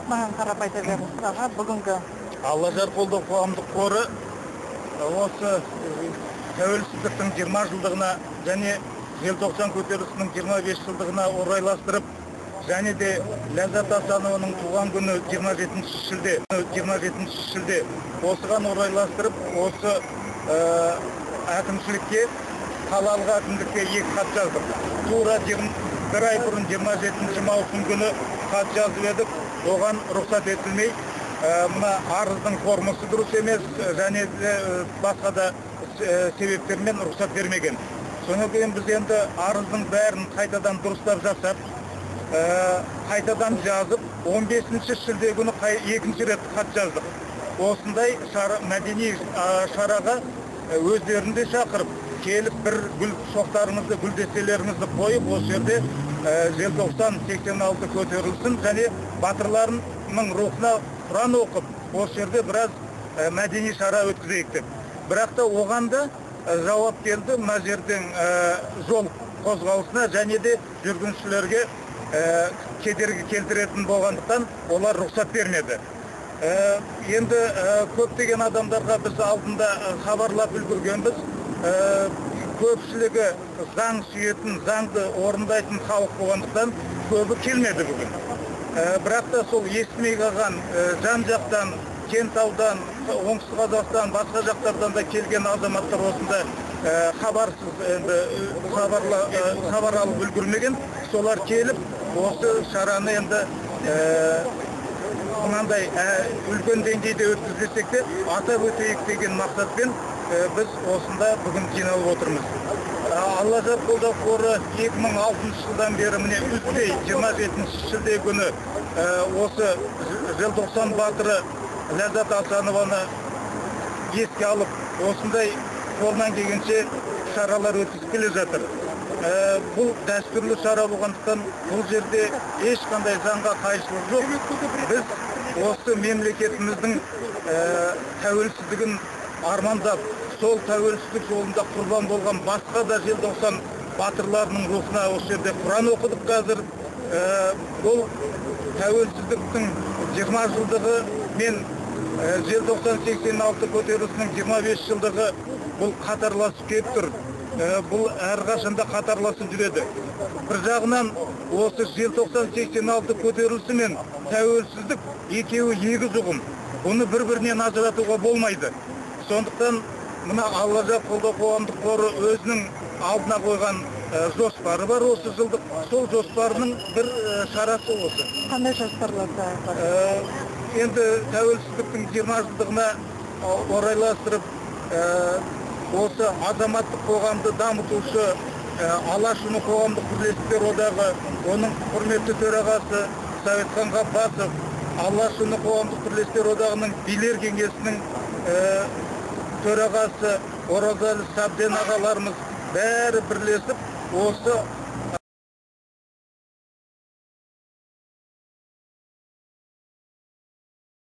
Маған қарап айта беріңіз, аға, бүгінгі Аллажар қолдау қоғамдық қоры осы тәуелсіздіктің 20 жылдығына және Желтоқсан көтерілісінің 25 жылдығына орайластырып, және де Ләззат Асанованың туған күні 27 шілде, 27 шілде осыған орайластырып, осы әкімшілікке, қалалық әкімдікке екі хат жаздық. Тура бір ай бұрын 27 маусым күні хат жазып едік, оған рұқсат етілмей, мына арыздың формасы дұрыс емес, және басқа да себептермен рұқсат бермеген. Содан кейін біз енді арыздың бәрін қайтадан дұрыстап жасап, қайтадан жазып, 15 шілде күні екінші рет хат жаздық. Осындай шара, мәдени шараға өздерін де шақырып, келіп бір гүл шоқтарыңызды, гүлдестелеріңізді қойып, осы жерде Желтоқсан 86 көтерілсін және батырларының рухына құран оқып, осы жерде біраз мәдени шара өткізейік деп. Бірақ та оған да жауап келді, мына жерден жол қозғалысына және де жүргіншілерге кедергі келтіретін болғандықтан олар рұқсат бермеді. Енді көптеген адамдарға біз алдында хабарлап үлгергенбіз. Көпшілігі заң сүйетін, заңды орындайтын халық болғандықтан көбі келмеді бүгін. Бірақ та сол естімей қалған жан-жақтан, Кентаудан, Оңтүстік Қазақстан, басқа жақтардан да келген азаматтар осында хабарсыз енді хабар алып үлгермеген, солар келіп осы шараны енді мынандай үлкен деңгейде өткізбесек те атап өтейік деген мақсатпен біз осында бүгін жиналып отырмыз. Аллажар қолдау қоры 2006 жылдан бері міне үзбей 27 шілде күні осы Желтоқсан батыры Ләззат Асанованы еске алып, осындай қолынан келгенше шаралар өткізіп келе жатыр. Бұл дәстүрлі шара болғандықтан бұл жерде ешқандай заңға қайшылық жоқ. Біз осы мемлекетіміздің тәуелсіздігін армандап, сол тәуелсіздік жолында құрбан болған басқа да Желтоқсан батырларының рухына осы жерде құран оқыдық қазір. Бұл тәуелсіздіктің 20 жылдығы мен Желтоқсан 86 көтерілісінің 25 жылдығы бұл қатарласып келіп тұр. Бұл әрқашанда қатарласып жүреді. Бір жағынан осы Желтоқсан 86 көтерілісі мен тәуелсіздік екеуі егіз ұғым. Бұны бір-бірінен ажыратуға болмайды. Сондықтан мына Аллажар қолдау қоғамдық қоры өзінің алдына қойған жоспары бар осы жылдық. Сол жоспарының бір шарасы осы. Қандай жоспарлар бар? Енді тәуелсіздіктің 20 жылдығына орайластырып, осы азаматтық қоғамды дамытушы Алаш үні қоғамдық бірлестіктер одағы, оның құрметті төрағасы Советхан Ғаббасов, Алаш үні қоғамдық бірлестіктер одағының билер кеңесінің төрағасы Оразалы Сәбден ағаларымыз бәрі бірлесіп осы